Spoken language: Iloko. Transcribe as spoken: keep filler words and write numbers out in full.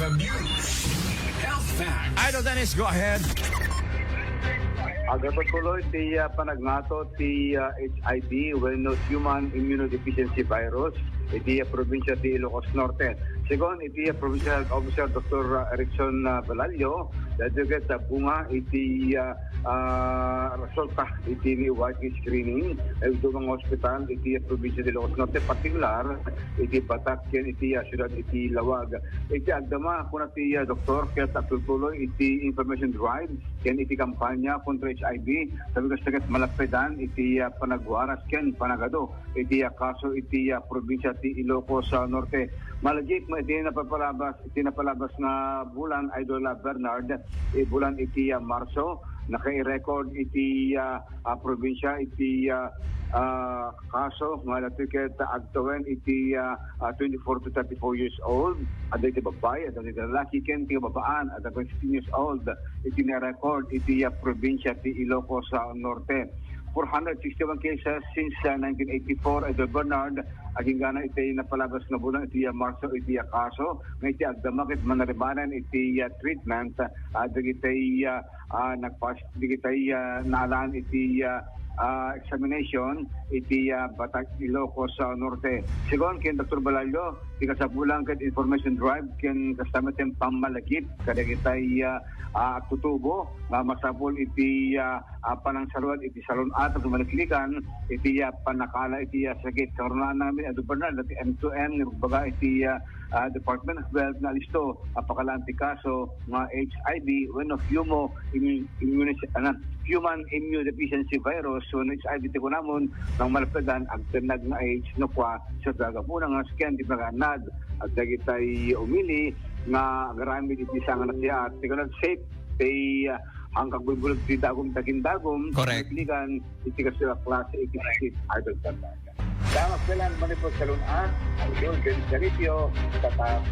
News. Health Facts. Idol Dennis, go ahead. Agpatuloy ti, ah, panagngato ti, ah, H I V wenno human immunodeficiency virus iti, ah, probinsya ti Ilocos Norte. Segun iti, ah, Provincial Health Officer Doktor Erickson, ah, Balalio, daytoy ket, ah, bunga iti, ah, ah, resulta iti ni-, widespread screening, eh, iti mga ospital iti, ah, probinsya ti Ilocos Norte, partikular iti Batac ken iti, ah, siudad iti Laoag. Iti agdama, kuna ti, ah, doktor, ket agtultuloy iti information drive ken iti kampanya kontra H I V, sabi kasta ket malappedan iti, ah, panagwaras ken panagadu iti, ah, kaso iti, ah, probinsya ti Ilocos, ah, Norte. Malagip met iti napapalabas, iti napalabas nga bulan, Idol, ah, Bernard, eh, bulan iti, ah, Marso, naka-record iti, ah, ah, probinsya iti, ah, ah, kaso nga daytoy ket agtawen iti, ah, ah, twenty-four to thirty-four years old, adda iti babbai, adda iti lalaki, ken ti kababaan, adda fifteen years old, iti na-record iti, ah, probinsya ti Ilocos, ah, Norte. Four hundred sixty-one cases since, ah, nineteen eighty-four, Idol Bernard, agingga iti napalabas nga bulan iti, ah, Marso iti, ah, kaso, nga iti agdama ket manaribanan iti, ah, treatment, ah, dagiti, ah, ah, nagpas-, dagiti, ah, naalan iti, ah, ah, examination iti, ah, Batac, Ilocos, ah, Norte. Segun ken Doktor Balalio, ti kasapulan ket information drive ken kasta met ti pammalagip kadagiti, ah, ah, agtutubo nga masapul iti, ah, ah, panangsaruad iti salun-at a sumaliklikan iti, ah, pannakaala iti, ah, sakit. Karunaanna ngamin, Idol Bernard, daytoy M two M nga ibagbaga iti, ah, ah, Department of Health nga alisto a pakalaan ti kaso nga H I V wenno humo immu-, immunis-, ano, human immunodeficiency virus wenno H I V ti kunamon, nga malappedan agtennag nga AIDS no kua, sa gapuna nga sken ti pagannad at dagitay umili nga agaramid iti sangan a siat. Ti kunam safe, ti, ah, ang kagbulbulag ti dagum, daging dagum, Correct. Ligan, iti kasu a klase, iti sakit, Idol Bernard. Damas dalan manipod salun-at, ang Idol Ben Salipio, tatak,